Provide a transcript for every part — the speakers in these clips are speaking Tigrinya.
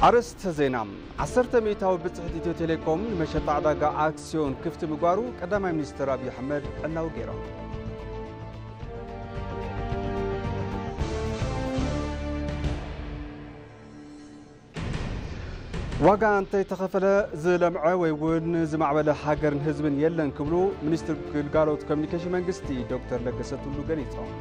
ኣርእስተ ዜና። ዓሰርተ ሚእታዊ ብጽሕት ኢትዮ ቴሌኮም ንመሸጣ ዕዳጋ ኣክሲዮን ክፍቲ ምግባሩ ቀዳማይ ሚኒስትር ኣብይ ኣሕመድ ዕላዊ ገይሮም። ዋጋ እንተይተኸፈለ ዝለምዐ ወይ እውን ዝማዕበለ ሃገርን ህዝብን የለን ክብሉ ሚኒስትር ግልጋሎት ኮሚኒኬሽን መንግስቲ ዶክተር ለገሰ ቱሉ ገሊጾም።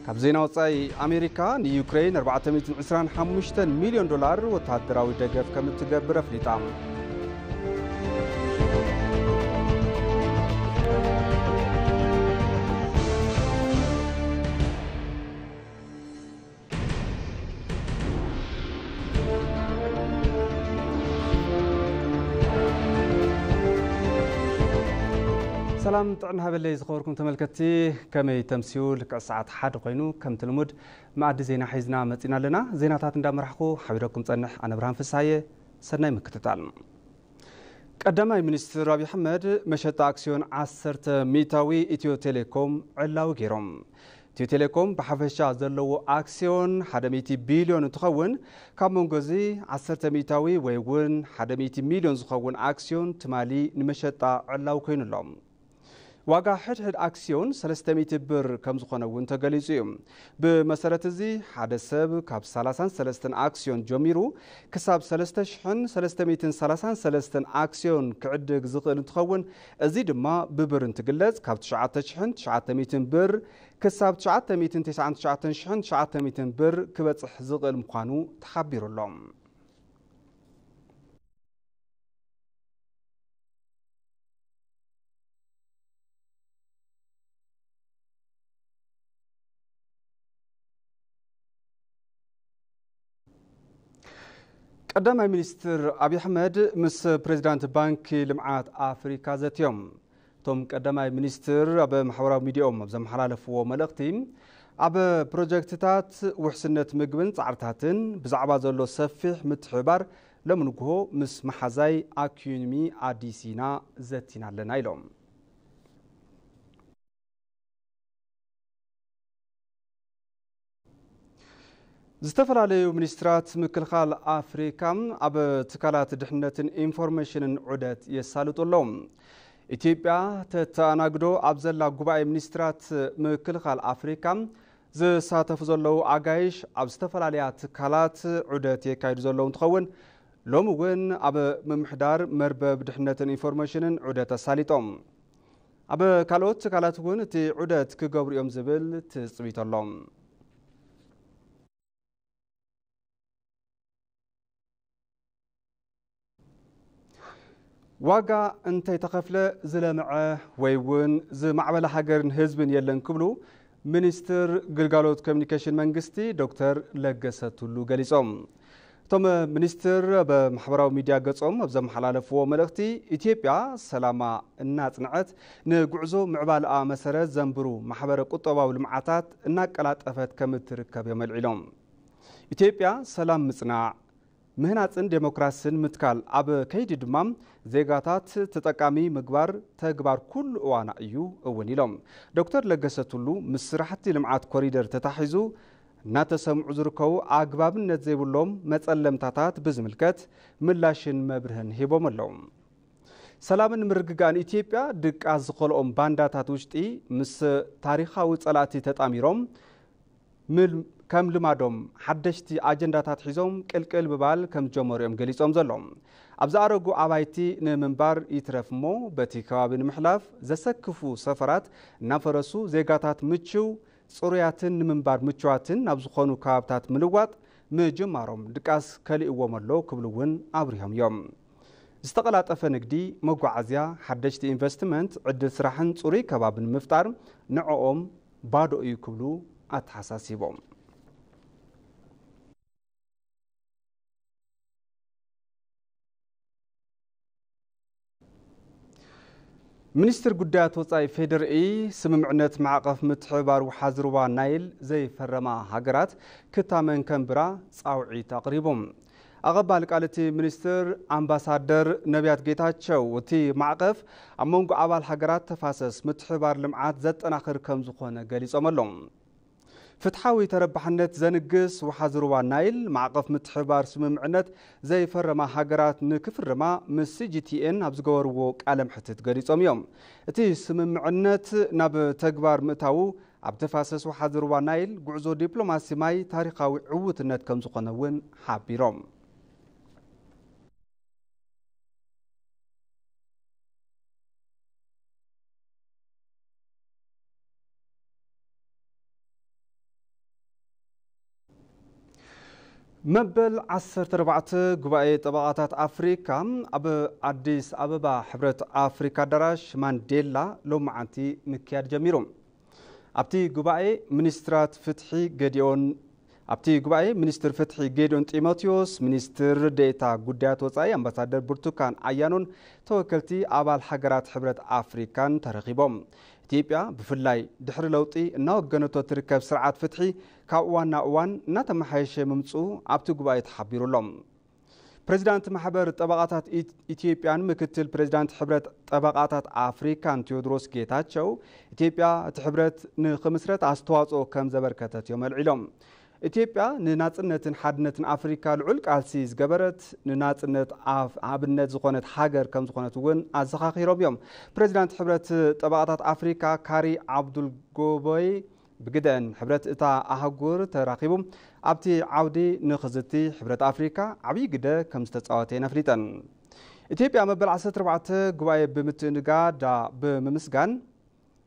ካብ ዜና ወጻኢ፣ ኣሜሪካ ንዩክሬን ኣርባዕተ ሚእትን ዕስራን ሓሙሽተን ሚልዮን ዶላር ወተሃደራዊ ደገፍ ከም እትገብር ኣፍሊጣ። ሰላም ጥዕና ሃበለይ ዝኸበርኩም ተመልከትቲ፣ ከመይ ተምስዩ? ልክዕ ሰዓት ሓደ ኮይኑ ከምቲ ልሙድ መኣዲ ዜና ሒዝና መጺና ኣለና። ዜናታት እንዳመራሕኩ ሓቢረኩም ጸንሕ ኣነ ብርሃን ፍስሃየ። ሰናይ ምክትታል። ቀዳማይ ሚኒስትር ኣብይ ኣሕመድ መሸጣ ኣክሲዮን ዓሰርተ ሚእታዊ ኢትዮ ቴሌኮም ዕላዊ ገይሮም። ኢትዮ ቴሌኮም ብሓፈሻ ዘለዎ ኣክሲዮን ሓደ ሚእቲ ቢልዮን እንትኸውን፣ ካብ መንጎ እዚ ዓሰርተ ሚእታዊ ወይ እውን ሓደ ሚእቲ ሚልዮን ዝኸውን ኣክሲዮን ትማሊ ንመሸጣ ዕላዊ ኮይኑ ኣሎ። ዋጋ ሕድሕድ ኣክሲዮን ሰለስተ ሚእቲ ብር ከም ዝኾነ እውን ተገሊጹ እዩ። ብመሰረት እዚ ሓደ ሰብ ካብ ሰላሳን ሰለስተን ኣክሲዮን ጀሚሩ ክሳብ ሰለስተ ሽሕን ሰለስተ ሚእትን ሰላሳን ሰለስተን ኣክሲዮን ክዕድግ ዝኽእል እንትኸውን፣ እዚ ድማ ብብር እንትግለጽ ካብ ትሽዓተ ሽሕን ትሽዓተ ሚእትን ብር ክሳብ ትሽዓተ ሚእትን ተስዓን ትሽዓተን ሽሕን ትሽዓተ ሚእትን ብር ክበጽሕ ዝኽእል ምዃኑ ተሓቢሩ ኣሎ። ቀዳማይ ሚኒስትር ኣብይ ኣሕመድ ምስ ፕሬዚዳንት ባንኪ ልምዓት ኣፍሪካ ዘትዮም። እቶም ቀዳማይ ሚኒስትር ኣብ ማሕበራዊ ሚዲያኦም ኣብ ዘመሓላለፍዎ መልእኽቲ፣ ኣብ ፕሮጀክትታት ውሕስነት ምግብን ጻዕርታትን ብዛዕባ ዘሎ ሰፊሕ ምትሕብባር ሎሚ ንግሆ ምስ መሓዛይ ኣኪዩንሚ ኣዲስ ኢና ዘቲና ኣለና ኢሎም። ዝተፈላለዩ ሚኒስትራት ምክልኻል ኣፍሪካ ኣብ ትካላት ድሕነትን ኢንፎርሜሽንን ዑደት የሳልጡ ኣለዉ። ኢትዮጵያ ተተኣናግዶ ኣብ ዘላ ጉባኤ ሚኒስትራት ምክልኻል ኣፍሪካ ዝሳተፉ ዘለዉ ኣጋይሽ ኣብ ዝተፈላለያ ትካላት ዑደት የካይዱ ዘለዉ እንትኸውን፣ ሎሚ እውን ኣብ ምምሕዳር መርበብ ድሕነትን ኢንፎርሜሽንን ዑደት ኣሳሊጦም። ኣብ ካልኦት ትካላት እውን እቲ ዑደት ክገብሩ እዮም ዝብል ትጽቢት ኣሎ። ዋጋ እንተይተኸፍለ ዝለምዐ ወይ እውን ዝማዕበለ ሃገርን ህዝብን የለን ክብሉ ሚኒስትር ግልጋሎት ኮሚኒኬሽን መንግስቲ ዶክተር ለገሰ ቱሉ ገሊጾም። እቶም ሚኒስትር ኣብ ማሕበራዊ ሚድያ ገጾም ኣብ ዘመሓላለፍዎ መልእኽቲ፣ ኢትዮጵያ ሰላማ እናጽንዐት ንጉዕዞ ምዕባለኣ መሰረት ዘንብሩ ማሕበረ ቁጠባዊ ልምዓታት እናቀላጠፈት ከም እትርከብ እዮም ኣልዒሎም። ኢትዮጵያ ሰላም ምጽናዕ፣ ምህናጽን ዴሞክራስን ምትካል ኣብ ከይዲ ድማ ዜጋታት ተጠቃሚ ምግባር ተግባር ኩሉ እዋና እዩ እውን ኢሎም። ዶክተር ለገሰ ቱሉ ምስ ስራሕቲ ልምዓት ኮሪደር ተታሒዙ እናተሰምዑ ዝርከቡ ኣግባብነት ዘይብሎም መጸለምታታት ብዝምልከት ምላሽን መብርህን ሂቦም ኣለዉ። ሰላምን ምርግጋእን ኢትዮጵያ ድቃስ ዝኸልኦም ባንዳታት ውሽጢ ምስ ታሪኻዊ ጸላእቲ ተጣሚሮም ምል-፣ ከም ልማዶም ሓደሽቲ ኣጀንዳታት ሒዞም ቅልቅል ምባል ከም ዝጀመሩ እዮም ገሊጾም ዘለዉ። ኣብ ዝኣረጉ ኣባይቲ ንምንባር ይትረፍ እሞ በቲ ከባቢ ንምሕላፍ ዘሰክፉ ሰፈራት እናፈረሱ ዜጋታት ምችው፣ ጽሩያትን ንምንባር ምችዋትን ናብ ዝኾኑ ከባብታት ምልዋጥ ምጅማሮም ድቃስ ከሊእዎም ኣሎ ክብሉ እውን ኣብሪሆም እዮም። ዝተቐላጠፈ ንግዲ፣ መጓዓዝያ፣ ሓደሽቲ ኢንቨስትመንት፣ ዕድል ስራሕን ጽሩይ ከባብን ምፍጣር ንዕኦም ባዶ እዩ ክብሉ ኣተሓሳሲቦም። ሚኒስትር ጉዳያት ወጻኢ ፌዴሪኢ ስምምዕነት ማዕቐፍ ምትሕብባር ወሓዚ ሩባ ናይል ዘይፈረማ ሃገራት ክታመን ከንብራ ጻውዒት ኣቕሪቦም። ኣቐባል ቃል እቲ ሚኒስትር ኣምባሳደር ነቢያት ጌታቸው፣ እቲ ማዕቐፍ ኣብ መንጎ ኣባል ሃገራት ተፋሰስ ምትሕብባር ልምዓት ዘጠናኽር ከም ዝኾነ ገሊጾም ኣለዉ። ፍትሓዊ ተረባሕነት ዘንግስ ወሓዚ ሩባ ናይል ማዕቐፍ ምትሕብባር ስምምዕነት ዘይፈረማ ሃገራት ንክፍርማ ምስ ሲ ጂ ቲ ኤን ኣብ ዝገበርዎ ቃለ መሕትት ገሊጾም እዮም። እቲ ስምምዕነት ናብ ተግባር ምእታዉ ኣብ ተፋሰስ ወሓዚ ሩባ ናይል ጉዕዞ ዲፕሎማሲ ማይ ታሪኻዊ ዕውትነት ከም ዝኾነ እውን ሓቢሮም። መበል ዓሰርተ ኣርባዕተ ጉባኤ ጠበቓታት ኣፍሪካ ኣብ ኣዲስ ኣበባ ሕብረት ኣፍሪካ ኣዳራሽ ማንዴላ ሎማዓንቲ ምክያድ ጀሚሩ። ኣብቲ ጉባኤ ሚኒስትራት ፍትሒ ገዲኦን ኣብቲ ጉባኤ ሚኒስትር ፍትሒ ጌዲዮን ጢሞቴዎስ፣ ሚኒስትር ዴኤታ ጉዳያት ወጻኢ ኣምባሳደር ብርቱካን ኣያኖን ተወከልቲ ኣባል ሃገራት ሕብረት ኣፍሪካን ተረኺቦም። ኢትዮጵያ ብፍላይ ድሕሪ ለውጢ እናወገነቶ ትርከብ ስርዓት ፍትሒ ካብ እዋን ናብ እዋን እናተመሓየሸ ምምፅኡ ኣብቲ ጉባኤ ተሓቢሩ ኣሎ። ፕሬዚዳንት ማሕበር ጠበቓታት ኢት- ኢትዮጵያን ምክትል ፕሬዚዳንት ሕብረት ጠበቓታት ኣፍሪካን ቴዎድሮስ ጌታቸው፣ ኢትዮጵያ እቲ ሕብረት ንክምስረት ኣስተዋፅኦ ከም ዘበርከተት እዮም ኣልዒሎም። ኢትዮጵያ ንናፅነትን ሓድነትን ኣፍሪካ ልዑል ቃልሲ ዝገበረት፣ ንናፅነት ኣፍ- ኣብነት ዝኾነት ሃገር ከም ዝኾነት እውን ኣዘኻኺሮም እዮም። ፕሬዚዳንት ሕብረት ጠበቓታት ኣፍሪካ ካሪ ዓብዱል ጎቦይ ብግደን ሕብረት እታ ኣህጉር ተራኺቡ ኣብቲ ዓውዲ ንክዝቲ ሕብረት ኣፍሪካ ዓብዪ ግደ ከም ዝተፃወተ እየን ኣፍሊጠን። ኢትዮጵያ መበል ዓሰርተ ኣርባዕተ ጉባኤ ብምትእንጋዳ ብምምስጋን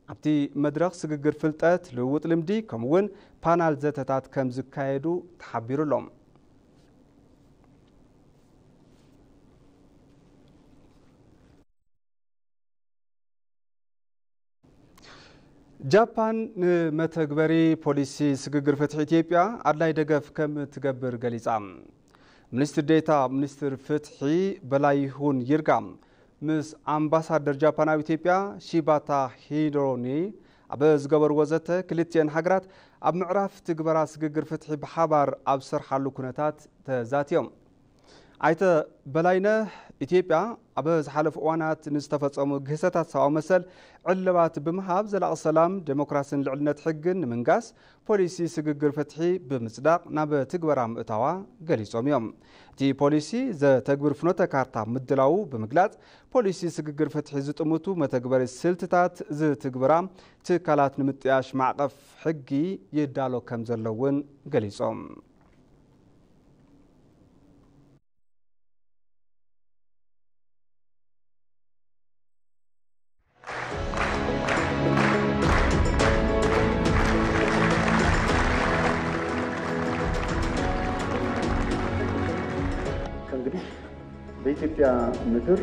ኣብቲ መድረኽ ስግግር ፍልጠት፣ ልውውጥ ልምዲ ከምኡ እውን ፓናል ዘተታት ከም ዝካየዱ ተሓቢሩ ኣሎ። ጃፓን ንመተግበሪ ፖሊሲ ስግግር ፍትሒ ኢትዮጵያ ኣድላይ ደገፍ ከም ትገብር ገሊጻ። ሚኒስትር ዴኤታ ሚኒስትር ፍትሒ በላይሁን ይርጋ ምስ ኣምባሳደር ጃፓን ኣብ ኢትዮጵያ ሺባታ ሂሮኒ ኣብ ዝገበርዎ ዘተ፣ ክልቲኤን ሃገራት ኣብ ምዕራፍ ትግበራ ስግግር ፍትሒ ብሓባር ኣብ ዝሰርሓሉ ኩነታት ተዛትዮም። ኣይተ በላይነህ፣ ኢትዮጵያ ኣብ ዝሓለፉ እዋናት ንዝተፈጸሙ ግህሰታት ሰብኣዊ መሰል ዕልባት ብምሃብ ዘላቒ ሰላም፣ ዴሞክራሲን ልዕልነት ሕግን ንምንጋስ ፖሊሲ ስግግር ፍትሒ ብምጽዳቕ ናብ ትግበራ ምእታዋ ገሊጾም እዮም። እቲ ፖሊሲ ዘተግብር ፍኖተ ካርታ ምድላዉ ብምግላጽ፣ ፖሊሲ ስግግር ፍትሒ ዝጥምቱ መተግበሪ ስልትታት ዝትግብራ ትካላት ንምጥያሽ ማዕቐፍ ሕጊ ይዳሎ ከም ዘሎ እውን ገሊጾም። ከእንግዲህ በኢትዮጵያ ምድር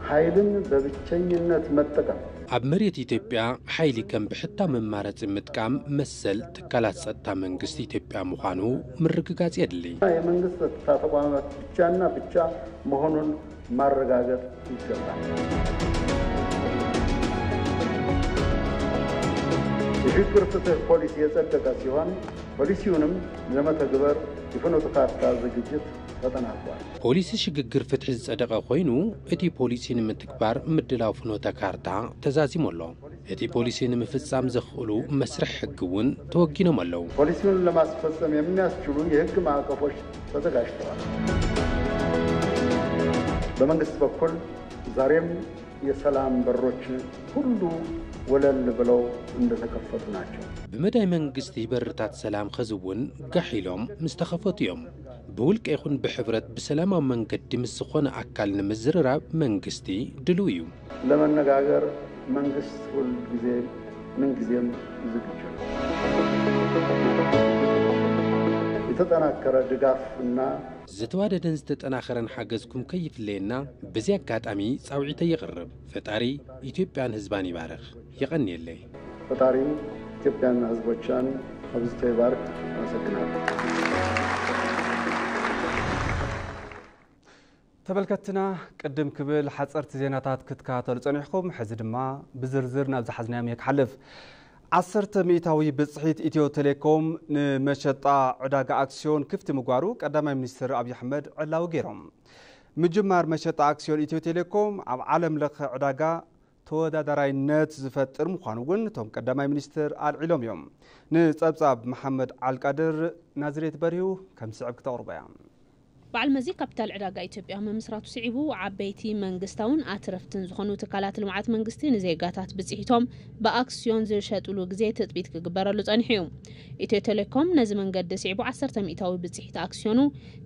ኃይልን በብቸኝነት መጠቀም ኣብ መሬት ኢትዮጵያ ሓይሊ ከም ብሕታዊ መማረፂ ምጥቃም መሰል ትካላት ጸጥታ መንግስቲ ኢትዮጵያ ምዃኑ ምርግጋጽ የድሊ። የመንግስት ጸጥታ ተቋማት ብቻና ብቻ መሆኑን ማረጋገጥ ይገባል። የሽግግር ፍትህ ፖሊሲ የጸደቀ ሲሆን ፖሊሲውንም ለመተግበር የፍኖተ ካርታ ዝግጅት ተጠናቋል። ፖሊሲ ሽግግር ፍትሒ ዝጸደቀ ኮይኑ፣ እቲ ፖሊሲ ንምትግባር ምድላው ፍኖተ ካርታ ተዛዚሙ ኣሎ። እቲ ፖሊሲ ንምፍጻም ዘኽእሉ መስርሕ ሕጊ እውን ተወጊኖም ኣለዉ። ፖሊሲውን ለማስፈጸም የሚያስችሉ የሕግ ማዕቀፎች ተዘጋጅተዋል። በመንግስት በኩል ዛሬም የሰላም በሮች ሁሉ ወለል ብለው እንደተከፈቱ ናቸው። ብመዳይ መንግስቲ በርታት ሰላም ኸዚ እውን ጋሕ ኢሎም ምስ ተኸፈቱ እዮም። ብውልቀ ይኹን ብሕብረት ብሰላማዊ መንገዲ ምስ ዝኾነ ኣካል ንምዝርራብ መንግስቲ ድልው እዩ። ለመነጋገር መንግስት ሁል ጊዜ ምን ጊዜም ዝግጁ ነው። የተጠናከረ ድጋፍ እና ዝተዋደደን ዝተጠናኸረን ሓገዝኩም ከይፍለየና በዚ ኣጋጣሚ ጻውዒተይ የቕርብ። ፈጣሪ ኢትዮጵያን ህዝባን ይባርኽ። የቐንየለይ። ፈጣሪ ኢትዮጵያና ህዝቦቻን አብዝቶ ይባርክ። አመሰግናለሁ። ተመልከትና ቅድም ክብል ሓፀርቲ ዜናታት ክትከታተሉ ጸኒሕኩም፣ ሕዚ ድማ ብዝርዝር ናብ ዝሓዝናዮም እየ ክሓልፍ። ዓሰርተ ሚእታዊ ብጽሒት ኢትዮ ቴሌኮም ንመሸጣ ዕዳጋ ኣክሲዮን ክፍቲ ምግባሩ ቀዳማይ ሚኒስትር ኣብይ ኣሕመድ ዕላዊ ገይሮም። ምጅማር መሸጣ ኣክሲዮን ኢትዮ ቴሌኮም ኣብ ዓለም ለኸ ዕዳጋ ተወዳዳራይነት ዝፈጥር ምዃኑ እውን እቶም ቀዳማይ ሚኒስትር ኣልዒሎም እዮም። ንጸብጻብ መሓመድ ዓልቃድር ናዝሬት በሪሁ ከም ዝስዕብ ክተቕርቦ እያ። በዓል መዚ ካፒታል ዕዳጋ ኢትዮጵያ ምምስራቱ ስዒቡ፣ ዓበይቲ መንግስታውን ኣትረፍትን ዝኾኑ ትካላት ልምዓት መንግስቲ ንዜጋታት ብፅሒቶም ብኣክስዮን ዝሸጥሉ ግዜ ትፅቢት ክግበረሉ ፀኒሑ እዩ። ኢትዮ ቴሌኮም ነዚ መንገዲ ስዒቡ ዓሰርተ ሚእታዊ ብፅሒት ኣክስዮኑ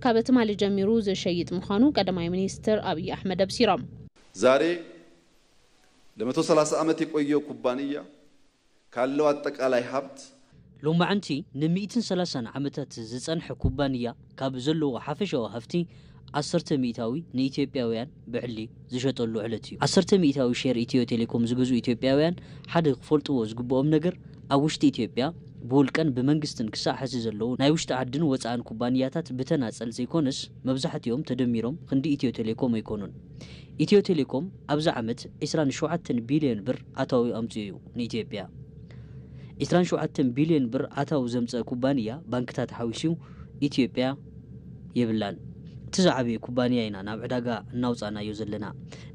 ካብ ትማሊ ጀሚሩ ዝሸይጥ ምዃኑ ቀዳማይ ሚኒስትር ኣብይ ኣሕመድ ኣብሲሮም። ዛሬ ለመቶ ሰላሳ ዓመት የቆየው ኩባንያ ካለው አጠቃላይ ሀብት ሎማዕንቲ ንሚእትን ሰላሳን ዓመታት ዝጸንሐ ኩባንያ ካብ ዘለዎ ሓፈሻዊ ሃፍቲ ዓሰርተ ሚእታዊ ንኢትዮጵያውያን ብዕሊ ዝሸጠሉ ዕለት እዩ። ዓሰርተ ሚእታዊ ሼር ኢትዮ ቴሌኮም ዝገዝኡ ኢትዮጵያውያን ሓደ ክፈልጥዎ ዝግብኦም ነገር ኣብ ውሽጢ ኢትዮጵያ ብውልቀን ብመንግስትን ክሳዕ ሕዚ ዘለዉ ናይ ውሽጢ ዓድን ወጻእን ኩባንያታት ብተናጸል ዘይኮነስ መብዛሕትኦም ተደሚሮም ክንዲ ኢትዮ ቴሌኮም ኣይኮኑን። ኢትዮ ቴሌኮም ኣብዚ ዓመት ዕስራን ሸውዓተን ቢልዮን ብር ኣታዊ ኣምጺኡ እዩ ንኢትዮጵያ። ዕስራን ሸውዓተን ቢልዮን ብር ኣታዊ ዘምጸአ ኩባንያ ባንክታት ሓዊሱ ኢትዮጵያ የብላን። እቲ ዝዓበየ ኩባንያ ኢና ናብ ዕዳጋ እናውጻእናዮ ዘለና።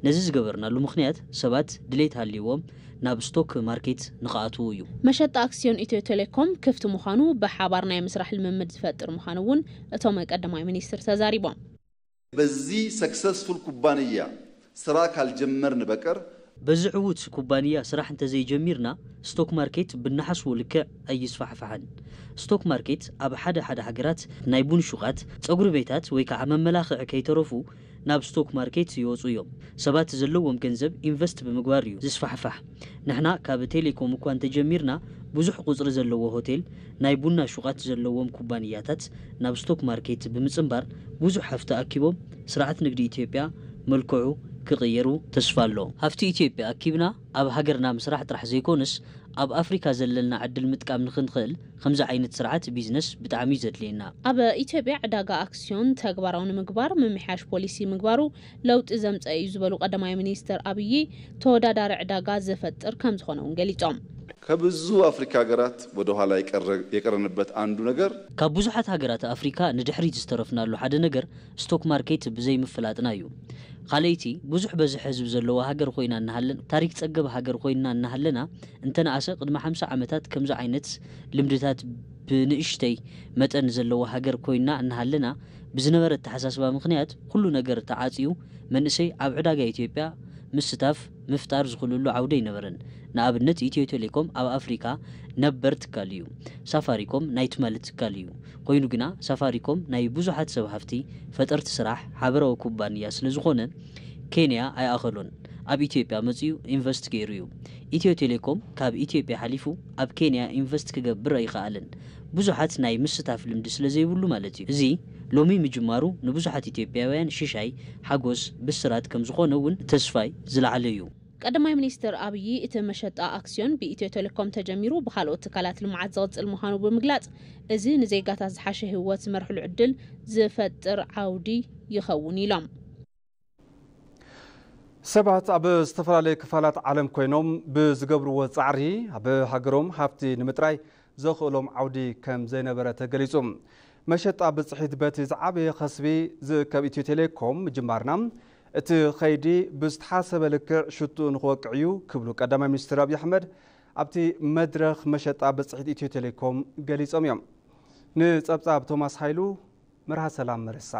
ነዚ ዝገበርናሉ ምኽንያት ሰባት ድሌት ሃልይዎም ናብ ስቶክ ማርኬት ንኽኣትዉ እዩ። መሸጣ ኣክስዮን ኢትዮ ቴሌኮም ክፍቲ ምዃኑ ብሓባር ናይ ምስራሕ ልምምድ ዝፈጥር ምዃኑ እውን እቶም ቀዳማይ ሚኒስትር ተዛሪቦም። በዚህ ሰክሰስፉል ኩባንያ ስራ ካልጀመርን በቀር በዚ ዕዉት ኩባንያ ስራሕ እንተዘይጀሚርና ስቶክ ማርኬት ብናሓስቦ ልክዕ ኣይስፋሕፋሕን። ስቶክ ማርኬት ኣብ ሓደ ሓደ ሃገራት ናይ ቡን ሹቓት፣ ጸጉሪ ቤታት ወይ ከዓ መመላኽዒ ከይተረፉ ናብ ስቶክ ማርኬት ይወፁ እዮም። ሰባት ዘለዎም ገንዘብ ኢንቨስት ብምግባር እዩ ዝስፋሕፋሕ። ንሕና ካብ ቴሌኮም እኳ እንተጀሚርና ብዙሕ ቁፅሪ ዘለዎ ሆቴል፣ ናይ ቡና ሹቓት ዘለዎም ኩባንያታት ናብ ስቶክ ማርኬት ብምፅንባር ብዙሕ ሃፍቲ ኣኪቦም ስርዓት ንግዲ ኢትዮጵያ መልክዑ ክቕየሩ ተስፋ ኣሎ። ሃፍቲ ኢትዮጵያ ኣኪብና ኣብ ሃገርና ምስራሕ ጥራሕ ዘይኮነስ ኣብ ኣፍሪካ ዘለና ዕድል ምጥቃም ንክንኽእል ከምዚ ዓይነት ስርዓት ቢዝነስ ብጣዕሚ እዩ ዘድልየና። ኣብ ኢትዮጵያ ዕዳጋ ኣክስዮን ተግባራዊ ንምግባር ምምሕያሽ ፖሊሲ ምግባሩ ለውጢ ዘምፀአ እዩ ዝበሉ ቀዳማይ ሚኒስትር ኣብይ ተወዳዳሪ ዕዳጋ ዘፈጥር ከምዝኾነ እውን ገሊፆም። ከብዙ ኣፍሪካ ሃገራት ወደኋላ የቀረንበት አንዱ ነገር ካብ ብዙሓት ሃገራት ኣፍሪካ ንድሕሪት ዝተረፍናሉ ሓደ ነገር ስቶክ ማርኬት ብዘይምፍላጥና እዩ። ካልኣይቲ ብዙሕ በዝሒ ህዝቢ ዘለዋ ሃገር ኮይና እናሃለን ታሪክ ጸገብ ሃገር ኮይና እናሃለና እንተነኣሰ ቅድሚ ሓምሳ ዓመታት ከምዚ ዓይነት ልምድታት ብንእሽተይ መጠን ዘለዋ ሃገር ኮይና እናሃለና ብዝነበረ ኣተሓሳስባ ምኽንያት ኩሉ ነገር ተዓጽዩ መንእሰይ ኣብ ዕዳጋ ኢትዮጵያ ምስታፍ ምፍጣር ዝኽእልሉ ዓውዲ ኣይነበረን። ንኣብነት ኢትዮ ቴሌኮም ኣብ ኣፍሪካ ነበር ትካል እዩ። ሳፋሪኮም ናይ ትማሊ ትካል እዩ። ኮይኑ ግና ሳፋሪኮም ናይ ብዙሓት ሰብ ሃፍቲ ፈጠርቲ ስራሕ ሓበራዊ ኩባንያ ስለዝኾነ ኬንያ ኣይኣኸሎን። ኣብ ኢትዮጵያ መፂኡ ኢንቨስት ገይሩ እዩ። ኢትዮ ቴሌኮም ካብ ኢትዮጵያ ሓሊፉ ኣብ ኬንያ ኢንቨስት ክገብር ኣይኸኣለን። ብዙሓት ናይ ምስታፍ ልምዲ ስለዘይብሉ ማለት እዩ። እዚ ሎሚ ምጅማሩ ንብዙሓት ኢትዮጵያውያን ሽሻይ ሓጎስ ብስራት ከምዝኾነ እውን ተስፋይ ዝለዓለ እዩ። ቀዳማይ ሚኒስትር ኣብይ እቲ መሸጣ ኣክስዮን ብኢትዮ ቴሌኮም ተጀሚሩ ብካልኦት ትካላት ልምዓት ዝቕፅል ምዃኑ ብምግላፅ እዚ ንዜጋታት ዝሓሸ ህይወት ዝመርሕሉ ዕድል ዝፈጥር ዓውዲ ይኸውን ኢሎም። ሰባት ኣብ ዝተፈላለዩ ክፋላት ዓለም ኮይኖም ብዝገብርዎ ፃዕሪ ኣብ ሃገሮም ሃፍቲ ንምጥራይ ዘኽእሎም ዓውዲ ከም ዘይነበረ ተገሊፁ። መሸጣ ብፅሒት በቲ ዝዓበየ ከስቢ ዝእከብ ኢትዮ ቴሌኮም ምጅማርና እቲ ኸይዲ ብዝተሓሰበ ልክዕ ሽትኡ ንክወቅዕ እዩ ክብሉ ቀዳማይ ሚኒስትር ኣብይ ኣሕመድ ኣብቲ መድረኽ መሸጣ ብፅሒት ኢትዮ ቴሌኮም ገሊፆም እዮም። ንፀብፃብ ቶማስ ሃይሉ መርሃ ሰላም መረሳ።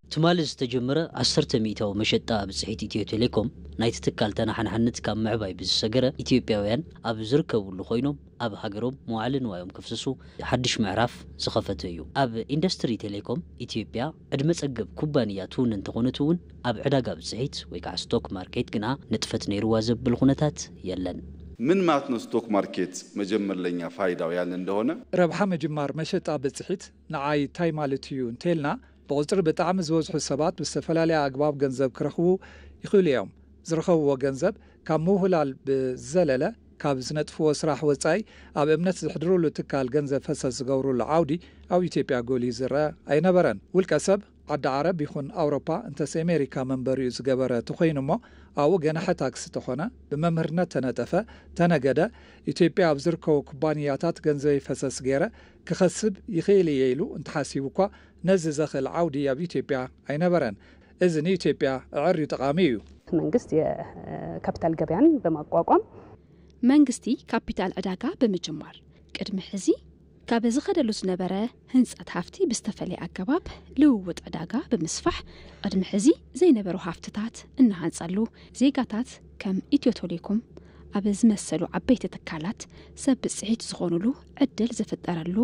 ትማሊ ዝተጀመረ ዓሰርተ ሚእታዊ መሸጣ ብፅሒት ኢትዮ ቴሌኮም ናይቲ ትካል ተነሓናሕነት ካብ ምዕባይ ብዝሰገረ ኢትዮጵያውያን ኣብ ዝርከብሉ ኮይኖም ኣብ ሃገሮም መዋዕለ ንዋዮም ከፍስሱ ሓድሽ ምዕራፍ ዝኸፈተ እዩ። ኣብ ኢንዱስትሪ ቴሌኮም ኢትዮጵያ ዕድመ ፀገብ ኩባንያ ትውን እንተኾነት እውን ኣብ ዕዳጋ ብፅሒት ወይ ከዓ ስቶክ ማርኬት ግና ንጥፈት ነይርዋ ዘብል ኩነታት የለን። ምን ማለት ነው? ስቶክ ማርኬት መጀመር ለኛ ፋይዳው ያለ እንደሆነ ረብሓ ምጅማር መሸጣ ብፅሒት ንዓይ እንታይ ማለት እዩ እንተልና ብቑፅሪ ብጣዕሚ ዝበዝሑ ሰባት ብዝተፈላለየ ኣግባብ ገንዘብ ክረኽቡ ይኽእሉ እዮም። ዝረኸብዎ ገንዘብ ካብ ምውህላል ብዝዘለለ ካብ ዝነጥፍዎ ስራሕ ወፃኢ ኣብ እምነት ዘሕድርሉ ትካል ገንዘብ ፈሰስ ዝገብርሉ ዓውዲ ኣብ ኢትዮጵያ ጎሊሁ ዝረአ ኣይነበረን። ውልቀ ሰብ ዓዲ ዓረብ ይኹን ኣውሮፓ እንተስ ኤሜሪካ መንበሪኡ ዝገበረ ተኾይኑ እሞ ኣብኡ ገናሒ ታክሲ ተኾነ፣ ብመምህርነት ተነጠፈ፣ ተነገደ፣ ኢትዮጵያ ኣብ ዝርከቡ ኩባንያታት ገንዘበይ ፈሰስ ገይረ ክኸስብ ይኽእል እየ ኢሉ እንተሓሲቡ እኳ ነዚ ዘኽእል ዓውዲ ኣብ ኢትዮጵያ ኣይነበረን። እዚ ንኢትዮጵያ ኣዐርዩ ጠቓሚ እዩ። መንግስት የካፒታል ገበያን በማቋቋም መንግስቲ ካፒታል ዕዳጋ ብምጅማር ቅድሚ ሕዚ ካብ ዝኸደሉ ዝነበረ ህንፀት ሃፍቲ ብዝተፈለየ ኣገባብ ልውውጥ ዕዳጋ ብምስፋሕ ቅድሚ ሕዚ ዘይነበሩ ሃፍትታት እናሃንፀሉ ዜጋታት ከም ኢትዮ ቴሌኮም ኣብ ዝመሰሉ ዓበይቲ ትካላት ሰብ ብፅሒት ዝኾኑሉ ዕድል ዝፍጠረሉ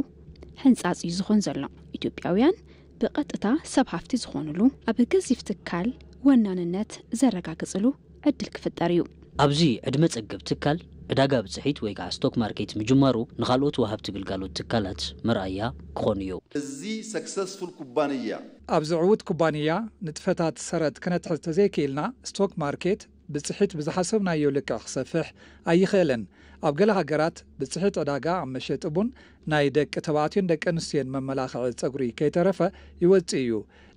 ህንፃፅ እዩ ዝኾን ዘሎ። ኢትዮጵያውያን ብቐጥታ ሰብ ሃፍቲ ዝኾኑሉ ኣብ ገዚፍ ትካል ወናንነት ዘረጋግፅሉ ዕድል ክፍጠር እዩ። ኣብዚ ዕድመ ጸገብ ትካል ዕዳጋ ብጽሒት ወይ ከዓ ስቶክ ማርኬት ምጅማሩ ንኻልኦት ወሃብቲ ግልጋሎት ትካላት መርኣያ ክኾን እዩ። እዚ ሰክሰስፉል ኩባንያ ኣብዚ ዕዉት ኩባንያ ንጥፈታት ሰረት ክነትሕዝ ተዘይክኢልና ስቶክ ማርኬት ብጽሒት ብዝሓሰብናዮ ልክዕ ክሰፍሕ ኣይኽእልን። ኣብ ገለ ሃገራት ብጽሒት ዕዳጋ ኣብ መሸጢ ቡን ናይ ደቂ ተባዕትዮን ደቂ ኣንስትዮን መመላኽዒ ጸጉሪ ከይተረፈ ይወጽእ እዩ።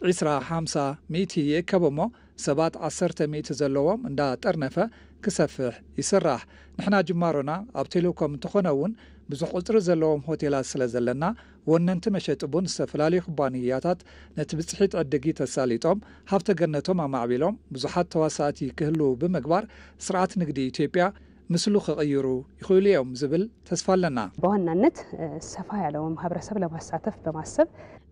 ዒስራ ሓምሳ ሚእቲ ይእከብ እሞ ሰባት ዓሰርተ ሚእቲ ዘለዎም እንዳጠርነፈ ክሰፍሕ ይስራሕ። ንሕና ጅማሮና ኣብ ቴሌኮም እንተኾነ እውን ብዙሕ ቁፅሪ ዘለዎም ሆቴላት ስለ ዘለና ወነንቲ መሸጢ ቡን ዝተፈላለዩ ኩባንያታት ነቲ ብፅሒት ዕድጊት ኣሳሊጦም ሃብተ ገነቶም ኣማዕቢሎም ብዙሓት ተዋሳእቲ ክህልዉ ብምግባር ስርዓት ንግዲ ኢትዮጵያ ምስሉ ክቕይሩ ይኽእሉ እዮም ዝብል ተስፋ ኣለና። በዋናነት ሰፋ ያለው ማህበረሰብ ለማሳተፍ በማሰብ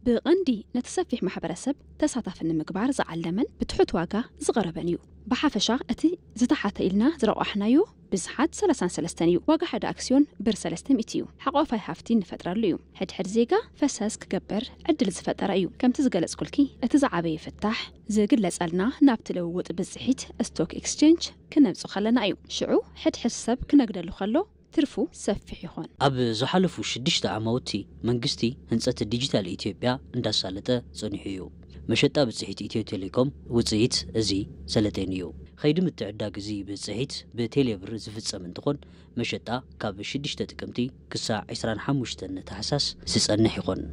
ብቐንዲ ነቲ ሰፊሕ ማሕበረሰብ ተሳታፊ ንምግባር ዝዓለመን ብትሑት ዋጋ ዝቐረበን እዩ። ብሓፈሻ እቲ ዝተሓተ ኢልና ዝረቋሕናዮ ብዝሓት ሰላሳን ሰለስተን እዩ። ዋጋ ሓደ ኣክስዮን ብር ሰለስተ ሚእቲ እዩ። ሓቋፋይ ሃፍቲ ንፈጥረሉ እዩ። ሕድሕድ ዜጋ ፈሰስ ክገብር ዕድል ዝፈጠረ እዩ። ከምቲ ዝገለጽኩልኪ እቲ ዝዓበየ ፍታሕ ዝግለጸልና ናብቲ ልውውጥ ብጽሒት ስቶክ ኤክስቼንጅ ክነምጽእ ከለና እዩ። ሽዑ ሕድሕድ ሰብ ክነግደሉ ከሎ ትርፉ ሰፊሕ ይኾን። ኣብ ዝሓለፉ ሽዱሽተ ዓማውቲ መንግስቲ ህንፀት ዲጂታል ኢትዮጵያ እንዳሳለጠ ፀኒሑ እዩ። መሸጣ ብፅሒት ኢትዮ ቴሌኮም ውፅኢት እዚ ሰለጤን እዩ። ኸይዲ ምትዕዳግ እዚ ብፅሒት ብቴሌብር ዝፍፀም እንትኾን መሸጣ ካብ ሽዱሽተ ጥቅምቲ ክሳዕ ዕስራን ሓሙሽተን ታሕሳስ ዝፀንሕ ይኾን።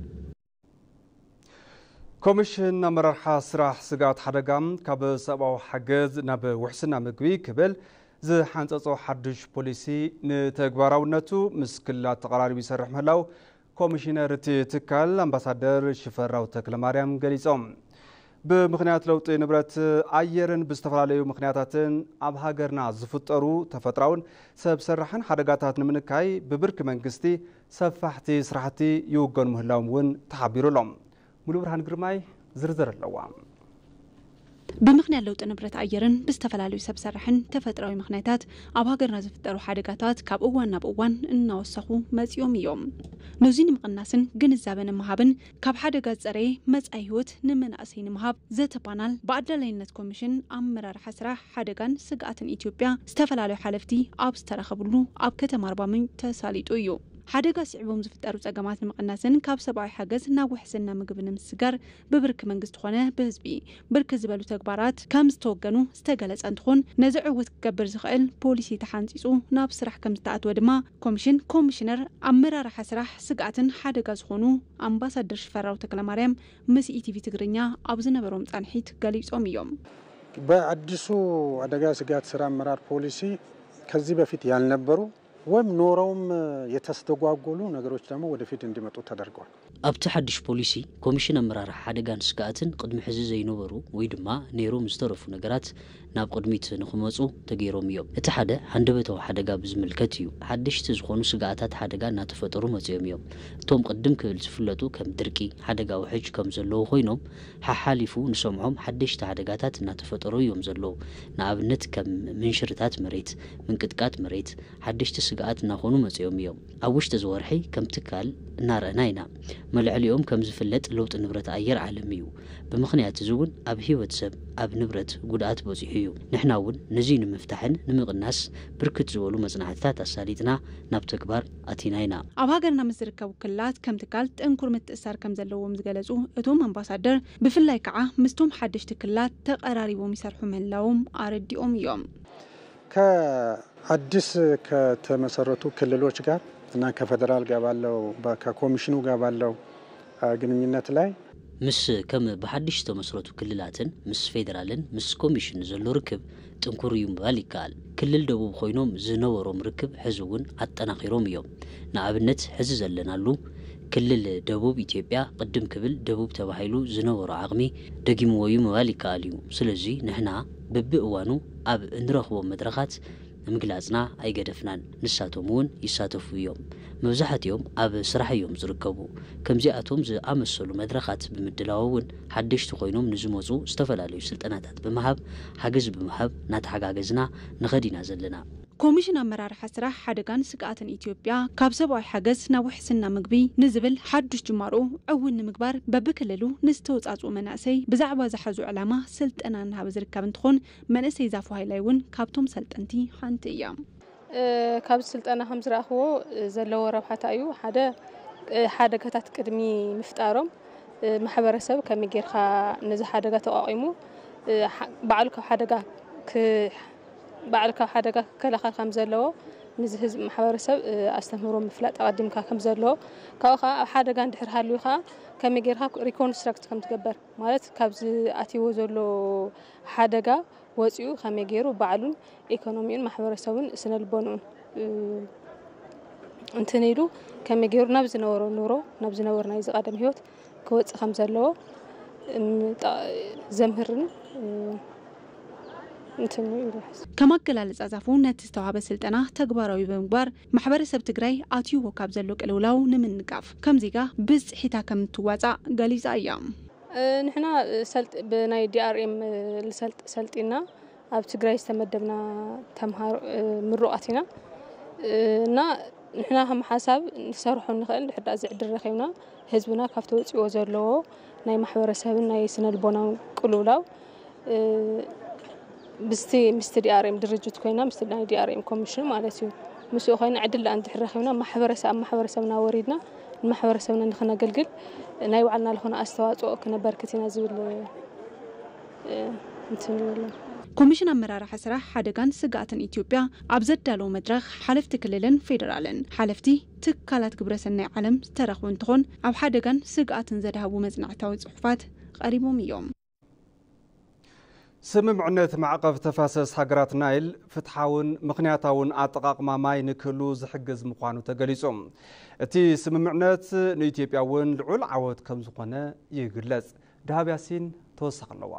ኮሚሽን ኣመራርሓ ስራሕ ስግኣት ሓደጋ ካብ ሰብኣዊ ሓገዝ ናብ ውሕስና ምግቢ ክብል ዝሓንፀፆ ሓዱሽ ፖሊሲ ንተግባራውነቱ ምስ ክልላት ተቐራሪቡ ይሰርሕ ምህላው ኮሚሽነር እቲ ትካል ኣምባሳደር ሽፈራው ተክለማርያም ገሊፆም። ብምኽንያት ለውጢ ንብረት ኣየርን ብዝተፈላለዩ ምኽንያታትን ኣብ ሃገርና ዝፍጠሩ ተፈጥራውን ሰብ ሰራሕን ሓደጋታት ንምንካይ ብብርኪ መንግስቲ ሰፋሕቲ ስራሕቲ ይውገኑ ምህላዎም እውን ተሓቢሩ ኣሎ። ሙሉ ብርሃን ግርማይ ዝርዝር ኣለዋ። ብምኽንያት ለውጢ ንብረት ኣየርን ብዝተፈላለዩ ሰብ ሰራሕን ተፈጥራዊ ምኽንያታት ኣብ ሃገርና ዝፍጠሩ ሓደጋታት ካብ እዋን ናብ እዋን እናወሰኹ መፂኦም እዮም። ነዚ ንምቕናስን ግንዛበ ንምሃብን ካብ ሓደጋ ዝፀረየ መፃኢ ህይወት ንመናእሰይ ንምሃብ ዘተ ፓናል ብኣዳላይነት ኮሚሽን ኣመራርሓ ስራሕ ሓደጋን ስግኣትን ኢትዮጵያ ዝተፈላለዩ ሓለፍቲ ኣብ ዝተረኸብሉ ኣብ ከተማ ኣርባ ምንጭ ተሳሊጡ እዩ። ሓደጋ ስዒቦም ዝፍጠሩ ጸገማት ንምቕናስን ካብ ሰብኣዊ ሓገዝ ናብ ውሕስና ምግቢ ንምስጋር ብብርኪ መንግስቲ ኾነ ብህዝቢ ብርክት ዝበሉ ተግባራት ከም ዝተወገኑ ዝተገለጸ እንትኾን ነዚ ዕውት ክገብር ዝኽእል ፖሊሲ ተሓንጺጹ ናብ ስራሕ ከም ዝተኣትወ ድማ ኮሚሽን ኮሚሽነር ኣመራርሓ ስራሕ ስግኣትን ሓደጋ ዝኾኑ ኣምባሳደር ሽፈራው ተክለማርያም ምስ ኢቲቪ ትግርኛ ኣብ ዝነበሮም ጻንሒት ገሊጾም እዮም። በአዲሱ አደጋ ስጋት ስራ አመራር ፖሊሲ ከዚህ በፊት ያልነበሩ ወይም ኖረውም የተስተጓጎሉ ነገሮች ደግሞ ወደፊት እንዲመጡ ተደርገዋል። ኣብቲ ሓድሽ ፖሊሲ ኮሚሽን ኣመራርሓ ሓደጋን ስግኣትን ቅድሚ ሕዚ ዘይነበሩ ወይ ድማ ነይሮም ዝተረፉ ነገራት ናብ ቅድሚት ንኽመፁ ተገይሮም እዮም። እቲ ሓደ ሃንደበታዊ ሓደጋ ብዝምልከት እዩ። ሓደሽቲ ዝኾኑ ስግኣታት ሓደጋ እናተፈጠሩ መፂኦም እዮም። እቶም ቅድም ክብል ዝፍለጡ ከም ድርቂ፣ ሓደጋ ውሕጅ ከም ዘለዉ ኮይኖም ሓሓሊፉ ንሰምዖም ሓደሽቲ ሓደጋታት እናተፈጠሩ እዮም ዘለዉ። ንኣብነት ከም ምንሽርታት መሬት፣ ምንቅጥቃጥ መሬት ሓደሽቲ ስግኣት እናኾኑ መፂኦም እዮም። ኣብ ውሽጢ እዚ ወርሒ ከም ትካል እናረእና ኢና። መለዕሊኦም ከም ዝፍለጥ ለውጢ ንብረት ኣየር ዓለም እዩ። ብምኽንያት እዚ እውን ኣብ ህይወት ሰብ ኣብ ንብረት ጉድኣት በፂሑ እዩ። ንሕና እውን ነዚ ንምፍታሕን ንምቕናስ ብርክት ዝበሉ መፅናዕትታት ኣሳሊጥና ናብ ተግባር ኣቲና ኢና። ኣብ ሃገርና ምስ ዝርከቡ ክልላት ከም ትካል ጥንኩር ምትእሳር ከም ዘለዎም ዝገለፁ እቶም ኣምባሳደር ብፍላይ ከዓ ምስቶም ሓደሽቲ ክልላት ተቐራሪቦም ይሰርሑ ምህላዎም ኣረዲኦም እዮም። ከአዲስ ከተመሰረቱ ክልሎች ጋር እና ከፌደራል ጋር ባለው ከኮሚሽኑ ጋር ባለው ግንኙነት ላይ ምስ ከም ብሓድሽ ዝተመስረቱ ክልላትን ምስ ፌደራልን ምስ ኮሚሽን ዘሎ ርክብ ጥንኩር እዩ ምባል ይከኣል። ክልል ደቡብ ኮይኖም ዝነበሮም ርክብ ሕዚ እውን ኣጠናኺሮም እዮም። ንኣብነት ሕዚ ዘለናሉ ክልል ደቡብ ኢትዮጵያ ቅድም ክብል ደቡብ ተባሂሉ ዝነበሮ ዓቕሚ ደጊምዎ እዩ ምባል ይከኣል እዩ። ስለዚ ንሕና በብእዋኑ ኣብ እንረኽቦም መድረኻት ምግላጽና ኣይገደፍናን። ንሳቶም እውን ይሳተፉ እዮም። መብዛሕትኦም ኣብ ስራሕ እዮም ዝርከቡ። ከምዚኣቶም ዝኣመሰሉ መድረኻት ብምድላው እውን ሓደሽቲ ኮይኖም ንዝመጹ ዝተፈላለዩ ስልጠናታት ብምሃብ፣ ሓገዝ ብምሃብ እናተሓጋገዝና ንኸድ ኢና ዘለና። ኮሚሽን ኣመራርሓ ስራሕ ሓደጋን ስግኣትን ኢትዮጵያ ካብ ሰብኣዊ ሓገዝ ናብ ውሕስና ምግቢ ንዝብል ሓዱሽ ጅማሮ እውን ንምግባር በብክልሉ ንዝተወጻጽኡ መናእሰይ ብዛዕባ ዝሓዙ ዕላማ ስልጠና እናሃበ ዝርከብ እንትኾን፣ መንእሰይ ዛፉ ሃይላይ እውን ካብቶም ሰልጠንቲ ሓንቲ እያ። እ፣ ካብዚ ስልጠና ከም ዝረኣኽዎ፣ እ፣ ዘለዎ ረብሓታት እዩ። ሓደ፣ እ፣ ሓደጋታት ቅድሚ ምፍጣሮም፣ እ፣ ማሕበረሰብ ከመይ ጌርካ ነዚ ሓደጋ ተቋቒሙ፣ እ፣ ሓ-፣ ባዕሉ ካብ ሓደጋ ክ-፣ ባዕሉ ካብ ሓደጋ ክከላኸል ከም ዘለዎ፣ ነዚ ህዝቢ ማሕበረሰብ፣ እ፣ ኣስተምህሮ ምፍላጥ ኣቐዲምካ ከም ዘለዎ፣ ካብኡ ኸዓ ኣብ ሓደጋ እንድሕር ሃልዩ ኸዓ ከመይ ጌርካ ሪኮንስትራክት ከም ትገበር፣ ማለት ካብዚ ኣትይዎ ዘሎ ሓደጋ ወፂኡ ከመይ ገይሩ ባዕሉን ኢኮኖሚኡን ማሕበረሰቡን ስነ ልቦንኡን፣ እ፣ እንትን ኢሉ ከመይ ገይሩ ናብ ዝነበሮ ኑሮ፣ ናብ ዝነበሮ ናይዚ ቀደም ህይወት ክወፅእ ከም ዘለዎ፣ እም፣ ጣ-፣ ዘምህርን፣ እ፣ እንትን እዩ ኢሉ ይሓስብ። ከም ኣገላልጻ ዛፉ፣ ነቲ ዝተዋህበ ስልጠና ተግባራዊ ብምግባር ማሕበረሰብ ትግራይ ኣትይዎ ካብ ዘሎ ቅልውላው ንምንጋፍ ከም ዜጋ ብፅሒታ ከም እትዋፃእ ገሊጻ እያ። እ፣ ንሕና፣ እ፣ ሰልጥ-፣ ብናይ ዲ ኣር ኤም፣ እ፣ ልሰልጥ-፣ ሰልጢና ኣብ ትግራይ ዝተመደብና ተምሃሮ፣ እ፣ ምሩቓት ኢና። እ፣ እና ንሕና ከም ሓሳብ ንሰርሖ ንኽእል፣ ድሕር ዳኣ እዚ ዕድል ረኺብና፣ ህዝብና ካብቲ ወፂዎ ዘለዎ ናይ ማሕበረሰብን ናይ ስነ ልቦናን ቅልውላው፣ እ፣ ምስቲ፣ ምስቲ ዲ ኣር ኤም ድርጅት ኮይና፣ ምስቲ ናይ ዲ ኣር ኤም ኮሚሽን ማለት እዩ። ምስኡ ኮይና ዕድል ደኣ እንድሕር ረኺብና፣ ማሕበረሰብ፣ ኣብ ማሕበረሰብና ወሪድና፣ ንማሕበረሰብና ንኽነገልግል፣ ናይ ባዕልና ዝኾነ ኣስተዋፅኦ ክነበርክት ኢና ዝብል፣ እ፣ እንትን ይብሉ። ኮሚሽን ኣመራርሓ ስራሕ ሓደጋን ስግኣትን ኢትዮጵያ ኣብ ዘዳለዎ መድረኽ፣ ሓለፍቲ ክልልን ፌዴራልን፣ ሓለፍቲ ትካላት ግብረሰናይ ዓለም ዝተረኽቡ እንትኾን፣ ኣብ ሓደጋን ስግኣትን ዘድሃቡ መጽናዕታዊ ጽሑፋት ቀሪቦም እዮም። ስምምዕነት ማዕቐፍ ተፋሰስ ሃገራት ናይል ፍትሓውን ምኽንያታውን ኣጠቓቕማ ማይ ንክህሉ ዝሕግዝ ምዃኑ ተገሊጹ። እቲ ስምምዕነት ንኢትዮጵያ እውን ልዑል ዓወት ከም ዝኾነ ይግለጽ። ደሃብ ያሲን ተወሳኺ ኣለዋ።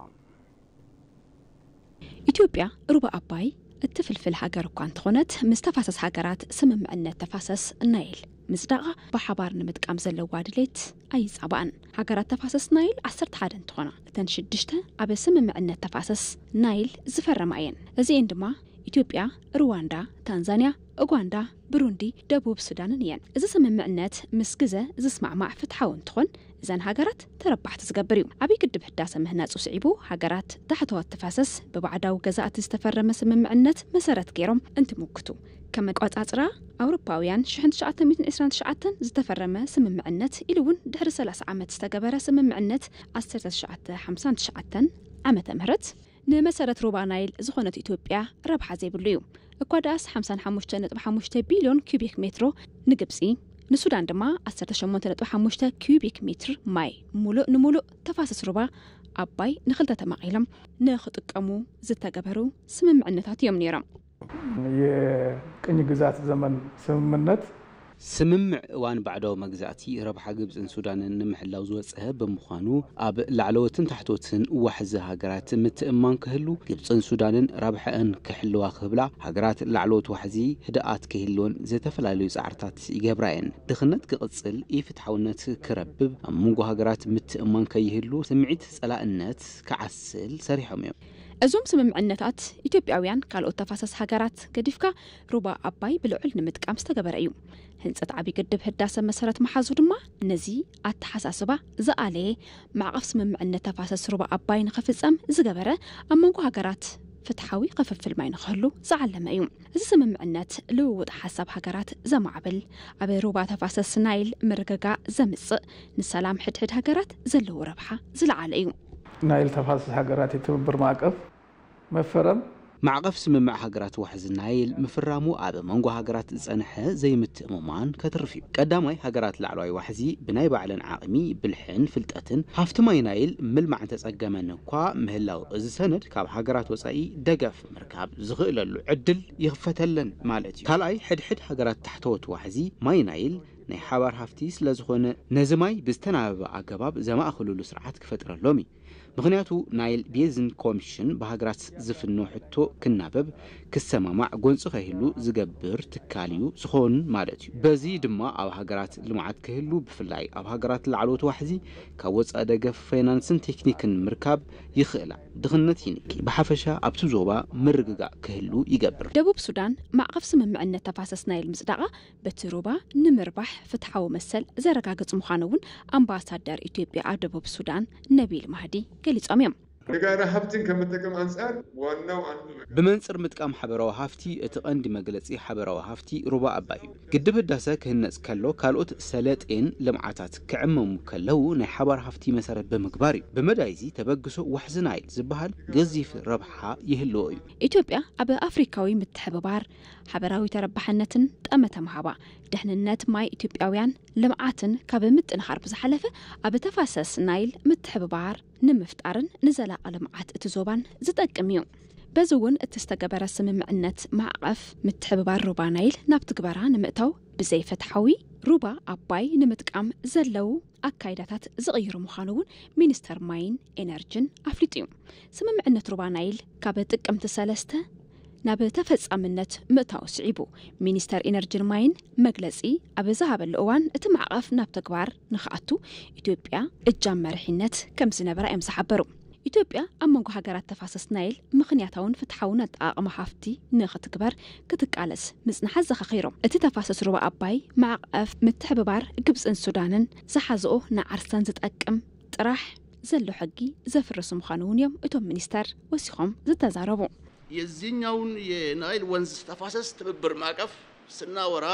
ኢትዮጵያ ሩባ ኣባይ እትፍልፍል ሃገር እኳ እንተኾነት፣ ምስ ተፋሰስ ሃገራት ስምምዕነት ተፋሰስ ናይል ምጽዳቓ ብሓባር ንምጥቃም ዘለዋ ድሌት ኣይጻባእን። ሃገራት ተፋሰስ ናይል ዓሰርተ ሓደ እንትኾና፣ እተን ሽዱሽተ ኣብ ስምምዕነት ተፋሰስ ናይል ዝፈረማ እየን። እዚኤን ድማ ኢትዮጵያ፣ ሩዋንዳ፣ ታንዛንያ፣ ኡጋንዳ፣ ብሩንዲ፣ ደቡብ ሱዳንን እየን። እዚ ስምምዕነት ምስ ግዘ ዝስማዕማዕ ፍትሓዊ እንትኾን፣ እዘን ሃገራት ተረባሕቲ ዝገብር እዩ። ዓብዪ ግድብ ህዳሰ ምህናፁ ስዒቡ፣ ሃገራት ታሕተዎት ተፋሰስ ብባዕዳዊ ገዛእቲ ዝተፈረመ ስምምዕነት መሰረት ገይሮም እንትምክቱ፣ ከም ኣቆፃፅራ ኣውሮፓውያን ሽሕን ትሽዓተ ሚእትን ዕስራን ትሽዓተን ዝተፈረመ ስምምዕነት ኢሉ እውን ድሕሪ ሰላሳ ዓመት ዝተገበረ ስምምዕነት ዓሰርተ ትሽዓተ ሓምሳን ትሽዓተን ዓመተ ምህረት ንመሰረት ሩባ ናይል ዝኾነት ኢትዮጵያ ረብሓ ዘይብሉ እዩ። እኳ ደኣስ ሓምሳን ሓሙሽተ ነጥቢ ሓሙሽተ ቢልዮን ኪዩቢክ ሜትሮ ንግብፂ፣ ንሱዳን ድማ ዓሰርተ ሸሞንተ ነጥቢ ሓሙሽተ ኪዩቢክ ሜትር ማይ ሙሉእ ንሙሉእ ተፋሰስ ሩባ ኣባይ ንኽልተ ተማቒሎም ንኽጥቀሙ ዝተገበሩ ስምምዕነታት እዮም ነይሮም። የቅኝ ግዛት ዘመን ስምምነት ስምምዕ እዋን ባዕዳዊ መግዛእቲ ረብሓ ግብጽን ሱዳንን ንምሕላው ዝወጸ ብምዃኑ፣ ኣብ ላዕለዎትን ታሕተዎትን ዋሕዚ ሃገራት ምትእምማን ክህሉ፣ ግብጽን ሱዳንን ረብሐኣን ክሕልዋ ክህብላ፣ ሃገራት ላዕለዎት ዋሕዚ ህድኣት ክህልወን ዝተፈላለዩ ጻዕርታት ይገብራ እየን። ድኽነት ክቕጽል፣ ኢፍትሓውነት ክረብብ፣ ኣብ መንጎ ሃገራት ምትእምማን ከይህሉ፣ ስምዒት ጸላእነት ክዓስል ሰሪሖም እዮም። እዞም ስምምዕነታት ኢትዮጵያውያን ካልኦት ተፋሰስ ሃገራት ገዲፍካ ሩባ ኣባይ ብልዑል ንምጥቃም ዝተገበረ እዩ። ህንፀት ዓብዪ ግድብ ህዳሰ መሰረት ምሓዙ ድማ ነዚ ኣተሓሳስባ ዝኣለየ ማዕቐፍ ስምምዕነት ተፋሰስ ሩባ ኣባይ ንኽፍፀም ዝገበረ ኣብ መንጎ ሃገራት ፍትሓዊ ክፍፍል ማይ ንኽህሉ ዝዓለመ እዩ። እዚ ስምምዕነት ልውውጥ ሓሳብ ሃገራት ዘማዕብል፣ ኣብ ሩባ ተፋሰስ ናይል ምርግጋእ ዘምፅእ፣ ንሰላም ሕድሕድ ሃገራት ዘለዎ ረብሓ ዝለዓለ እዩ። ናይል ተፋሰስ ሃገራት የትብብር ማዕቀፍ መፈረም። ማዕቐፍ ስምምዕ ሃገራት ዋሕዚ ናይል ምፍራሙ ኣብ መንጎ ሃገራት ዝጸንሐ ዘይምትእምማን ከትርፍ እዩ። ቀዳማይ፣ ሃገራት ላዕለዋይ ዋሕዚ ብናይ ባዕለን ዓቕሚ፣ ብልሕን ፍልጠትን ሃፍቲ ማይ ናይል ምልማዕ እንተጸገመን እኳ ምህላው እዚ ሰነድ ካብ ሃገራት ወጻኢ ደገፍ ምርካብ ዝኽእለሉ ዕድል ይኽፈተለን ማለት እዩ። ካልኣይ፣ ሕድሕድ ሃገራት ታሕተዎት ዋሕዚ ማይ ናይል ናይ ሓባር ሃፍቲ ስለ ዝኾነ፣ ነዚ ማይ ብዝተናበበ ኣገባብ ዘማእኽሉሉ ስርዓት ክፈጥረሎም እዩ። ምኽንያቱ፣ ናይል ቤዝን ኮሚሽን ብሃገራት ዝፍኖ ሕቶ ክናበብ፣ ክሰማማዕ፣ ጎንፂ ከይህሉ ዝገብር ትካል እዩ ዝኾን ማለት እዩ። በዚ ድማ ኣብ ሃገራት ልምዓት ክህሉ፣ ብፍላይ ኣብ ሃገራት ላዕለዎት ዋሕዚ፣ ካብ ወፃኢ ደገፍ ፋይናንስን ቴክኒክን ምርካብ ይኽእላ። ድኽነት ይንኪ። ብሓፈሻ ኣብቲ ዞባ ምርግጋእ ክህሉ ይገብር። ደቡብ ሱዳን ማዕቐፍ ስምምዕነት ተፋሰስ ናይል ምጽዳቓ በቲ ሩባ ንምርባሕ ፍትሓዊ መሰል ዘረጋግጽ ምዃኑ እውን ኣምባሳደር ኢትዮጵያ ኣብ ደቡብ ሱዳን ነቢል ማህዲ ገሊጾም እዮም። የጋራ ሀብትን ከመጠቀም አንጻር ዋናው አንዱ ነገር ብመንጽር ምጥቃም ሓበራዊ ሃፍቲ፣ እቲ ቀንዲ መግለጺ ሓበራዊ ሃፍቲ ሩባ ኣባይ እዩ። ግድብ ህዳሰ ክህነጽ ከሎ፣ ካልኦት ሰለጤን ልምዓታት ክዕመሙ ከለዉ፣ ናይ ሓባር ሃፍቲ መሰረት ብምግባር እዩ። ብመዳይ እዚ ተበግሶ ዋሕዚ ናይል ዝበሃል ገዚፍ ረብሓ ይህልዎ እዩ። ኢትዮጵያ ኣብ ኣፍሪካዊ ምትሕብባር፣ ሓበራዊ ተረባሕነትን ጠመተ ምሃባ፣ ደሕንነት ማይ ኢትዮጵያውያን ልምዓትን ካብ ምጥንኻር ብዝሓለፈ፣ ኣብ ተፋሰስ ናይል ምትሕብባር ንምፍጣርን ንዘላቒ ልምዓት እቲ ዞባን ዝጠቅም እዩ። በዚ እውን እቲ ዝተገበረ ስምምዕነት ማዕቐፍ ምትሕብባር ሩባ ናይል ናብ ትግበራ ንምእታው ብዘይፍትሓዊ ሩባ ኣባይ ንምጥቃም ዘለዉ ኣካይዳታት ዝቕይሩ ምዃኑ እውን ሚኒስተር ማይን ኤነርጅን ኣፍሊጡ እዩ። ስምምዕነት ሩባ ናይል ካብ ጥቅምቲ ሰለስተ ናብ ተፈጻምነት ምእታው ስዒቡ፣ ሚኒስተር ኤነርጅን ማይን መግለጺ ኣብ ዝሃበሉ እዋን፣ እቲ ማዕቐፍ ናብ ተግባር ንኽኣቱ ኢትዮጵያ እጃም መሪሕነት ከም ዝነበራ እዮም ዝሓበሩ። ኢትዮጵያ ኣብ መንጎ ሃገራት ተፋሰስ ናይል ምኽንያታውን ፍትሓውን ኣጠቓቕማ ሃፍቲ ንኽትግበር ክትቃለስ ምጽንሓ ዘኻኺሮም፣ እቲ ተፋሰስ ሩባ ኣባይ ማዕቐፍ ምትሕብባር ግብጽን ሱዳንን ዝሓዝኦ ንዓርሰን ዝጠቅም ጥራሕ ዘሎ ሕጊ ዘፍርስ ምዃኑ እውን እዮም እቶም ሚኒስተር ወሲኾም ዝተዛረቡ። የዚህኛውን የናይል ወንዝ ተፋሰስ ትብብር ማዕቀፍ ስናወራ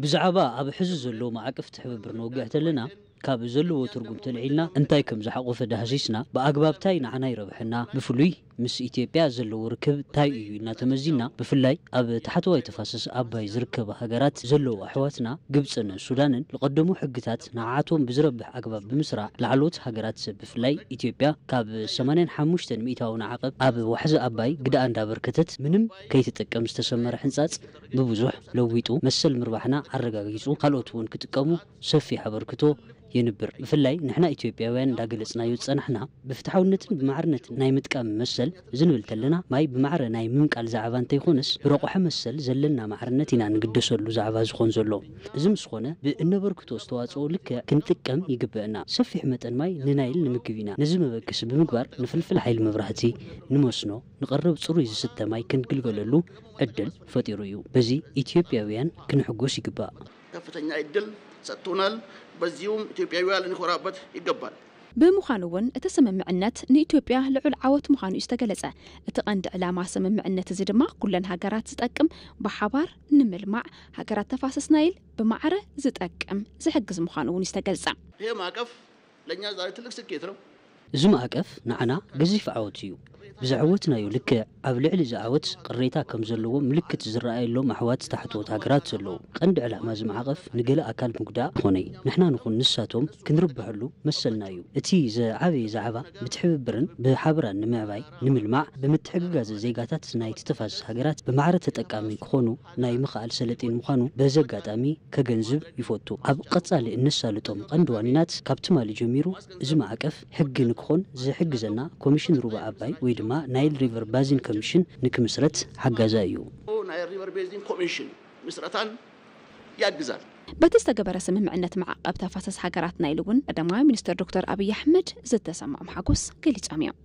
ብዛዕባ ኣብ ሕዚ ዘሎ ማዕቀፍ ትሕብብር ንወግዕ ተለና፣ ካብ ዘለዎ ትርጉም ተልዒልና እንታይ ከም ዝሓቆፈ ዳህሲስና፣ ብኣግባብ ታይ ንዓና ይረብሐና፣ ብፍሉይ ምስ ኢትዮጵያ ዘለዎ ርክብ ታይ እዩ ኢልና ተመዚና፣ ብፍላይ ኣብ ታሕተዋይ ተፋሰስ ኣባይ ዝርከባ ሃገራት ዘለዉ ኣሕዋትና ግብፅን ሱዳንን ዝቐደሙ ሕግታት ንዓቶም ብዝረብሕ ኣግባብ ብምስራዕ፣ ላዕለዎት ሃገራት ብፍላይ ኢትዮጵያ ካብ ሰማንያን ሓሙሽተን ሚእታዊ ንዓቐብ ኣብ ዋሕዚ ኣባይ ግደኣ እንዳበርከተት ምንም ከይትጥቀም ዝተሰመረ ሕንፃፅ ብብዙሕ ለዊጡ መሰል ምርባሕና ኣረጋጊፁ፣ ካልኦት እውን ክጥቀሙ ሰፊሕ ኣበርክቶ የንብር። ብፍላይ ንሕና ኢትዮጵያውያን እንዳገለፅናዮ ዝፀናሕና ብፍትሓውነትን ብማዕርነትን ናይ ምጥቃም መሰል ዝንብል ተለና፣ ማይ ብማዕረ ናይ ምምቃል ዛዕባ እንተይኮነስ፣ ብረቑሐ መሰል ዘለና ማዕርነት ኢና ንግደሰሉ ዛዕባ ዝኾን ዘሎ። እዚ ምስ ኾነ፣ ብእነበርክቶ ዝተዋፅኦ ልክዕ ክንጥቀም ይግበአና። ሰፊሕ መጠን ማይ ንናይል ንምግብ ኢና። ነዚ መበገሲ ብምግባር ንፍልፍል ሓይሊ መብራህቲ፣ ንመስኖ፣ ንቐረብ ፅሩይ ዝስተ ማይ ክንግልገለሉ ዕድል ፈጢሩ እዩ። በዚ ኢትዮጵያውያን ክንሕጎስ ይግባእ። ከፍተኛ እድል ሰጥቶናል። በዚሁም ኢትዮጵያውያን ልንኮራበት ይገባል። ብምዃኑ እውን እቲ ስምምዕነት ንኢትዮጵያ ልዑል ዓወት ምዃኑ እዩ ዝተገለጸ። እቲ ቀንዲ ዕላማ ስምምዕነት እዚ ድማ ኩለን ሃገራት ዝጠቅም፣ ብሓባር ንምልማዕ ሃገራት ተፋሰስ ናይል ብማዕረ ዝጠቅም ዝሕግዝ ምዃኑ እውን እዩ ዝተገልጸ። ይሄ ማዕቀፍ ለእኛ ዛሬ ትልቅ ስኬት ነው። እዚ ማዕቀፍ ንዓና ገዚፍ ዓወት እዩ። ብዘዕወትናዮ ልክዕ ኣብ ልዕሊ እዚ ዓወት ቅሬታ ከም ዘለዎ ምልክት ዝረኣየሎም ኣሕዋት ታሕተዎት ሃገራት ዘለዉ። ቀንዲ ዕላማ እዚ ማዕቐፍ ንገለ ኣካል ምጉዳእ ኮነይ፣ ንሕና ንኹን ንሳቶም ክንርብሐሉ መሰልና እዩ። እቲ ዝዓበየ ዛዕባ ብትሕብብርን ብሓበራን ንምዕባይ ንምልማዕ ብምትሕግጋዝ ዜጋታት ናይቲ ተፋሰስ ሃገራት ብማዕረ ተጠቃሚ ክኾኑ ናይ ምኽኣል ሰለጤን ምዃኑ በዚ ኣጋጣሚ ከገንዝብ ይፈቱ። ኣብ ቀጻሊ እነሳልጦም ቀንዲ ዋኒናት ካብ ትማሊ ጀሚሩ እዚ ማዕቀፍ ሕጊ ንክኾን ዝሕግዘና ኮሚሽን ሩባ ኣባይ ወይ ድማ ናይል ሪቨር ባዚን ኮሚሽን ንክምስረት ሓጋዛ እዩ። ናይል ሪቨር ቤዚን ኮሚሽን ምስረታን ያግዛል። በቲ ዝተገበረ ስምምዕነት ማዕቀብ ተፋሰስ ሃገራት ናይል እውን ቀዳማዊ ሚኒስትር ዶክተር ኣብይ ኣሕመድ ዝተሰማዖም ሓጎስ ገሊጾም እዮም።